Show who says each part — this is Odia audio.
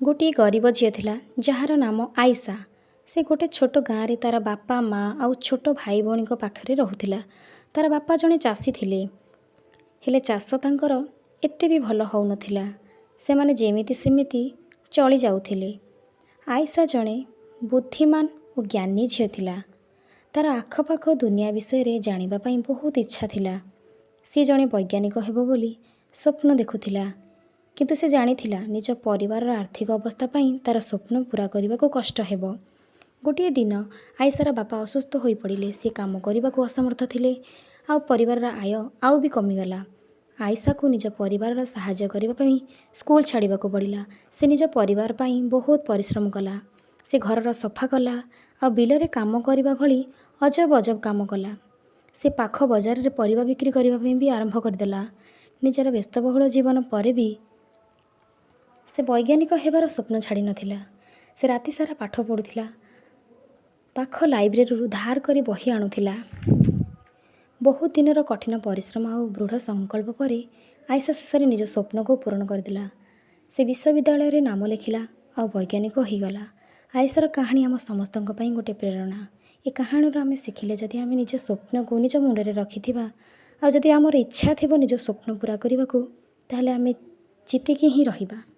Speaker 1: ଗୋଟିଏ ଗରିବ ଝିଅ ଥିଲା, ଯାହାର ନାମ ଆଇସା। ସେ ଗୋଟେ ଛୋଟ ଗାଁରେ ତା'ର ବାପା, ମା' ଆଉ ଛୋଟ ଭାଇ ଭଉଣୀଙ୍କ ପାଖରେ ରହୁଥିଲା। ତା'ର ବାପା ଜଣେ ଚାଷୀ ଥିଲେ। ହେଲେ ଚାଷ ତାଙ୍କର ଏତେ ବି ଭଲ ହେଉନଥିଲା। ସେମାନେ ଯେମିତି ସେମିତି ଚଳି ଯାଉଥିଲେ। ଆଇସା ଜଣେ ବୁଦ୍ଧିମାନ ଓ ଜ୍ଞାନୀ ଝିଅ ଥିଲା। ତା'ର ଆଖପାଖ ଦୁନିଆ ବିଷୟରେ ଜାଣିବା ପାଇଁ ବହୁତ ଇଚ୍ଛା ଥିଲା। ସିଏ ଜଣେ ବୈଜ୍ଞାନିକ ହେବ ବୋଲି ସ୍ୱପ୍ନ ଦେଖୁଥିଲା। କିନ୍ତୁ ସେ ଜାଣିଥିଲା, ନିଜ ପରିବାରର ଆର୍ଥିକ ଅବସ୍ଥା ପାଇଁ ତା'ର ସ୍ୱପ୍ନ ପୂରା କରିବାକୁ କଷ୍ଟ ହେବ। ଗୋଟିଏ ଦିନ ଆଇସାର ବାପା ଅସୁସ୍ଥ ହୋଇପଡ଼ିଲେ। ସିଏ କାମ କରିବାକୁ ଅସମର୍ଥ ଥିଲେ ଆଉ ପରିବାରର ଆୟ ଆଉ ବି କମିଗଲା। ଆଇସାକୁ ନିଜ ପରିବାରର ସାହାଯ୍ୟ କରିବା ପାଇଁ ସ୍କୁଲ ଛାଡ଼ିବାକୁ ପଡ଼ିଲା। ସେ ନିଜ ପରିବାର ପାଇଁ ବହୁତ ପରିଶ୍ରମ କଲା। ସେ ଘରର ସଫା କଲା ଆଉ ବିଲରେ କାମ କରିବା ଭଳି ଅଜବ ଅଜବ କାମ କଲା। ସେ ପାଖ ବଜାରରେ ପରିବା ବିକ୍ରି କରିବା ପାଇଁ ବି ଆରମ୍ଭ କରିଦେଲା। ନିଜର ବ୍ୟସ୍ତବହୁଳ ଜୀବନ ପରେ ବି ସେ ବୈଜ୍ଞାନିକ ହେବାର ସ୍ୱପ୍ନ ଛାଡ଼ିନଥିଲା। ସେ ରାତିସାରା ପାଠ ପଢ଼ୁଥିଲା। ପାଖ ଲାଇବ୍ରେରୀରୁ ଧାର କରି ବହି ଆଣୁଥିଲା। ବହୁତ ଦିନର କଠିନ ପରିଶ୍ରମ ଆଉ ଦୃଢ଼ ସଂକଳ୍ପ ପରେ ଆଇସା ଶେଷରେ ନିଜ ସ୍ୱପ୍ନକୁ ପୂରଣ କରିଦେଲା। ସେ ବିଶ୍ୱବିଦ୍ୟାଳୟରେ ନାମ ଲେଖିଲା ଆଉ ବୈଜ୍ଞାନିକ ହୋଇଗଲା। ଆଇସାର କାହାଣୀ ଆମ ସମସ୍ତଙ୍କ ପାଇଁ ଗୋଟେ ପ୍ରେରଣା। ଏ କାହାଣୀରୁ ଆମେ ଶିଖିଲେ, ଯଦି ଆମେ ନିଜ ସ୍ୱପ୍ନକୁ ନିଜ ମୁଣ୍ଡରେ ରଖିଥିବା ଆଉ ଯଦି ଆମର ଇଚ୍ଛା ଥିବ ନିଜ ସ୍ୱପ୍ନ ପୂରା କରିବାକୁ, ତାହେଲେ ଆମେ ଜିତିକି ହିଁ ରହିବା।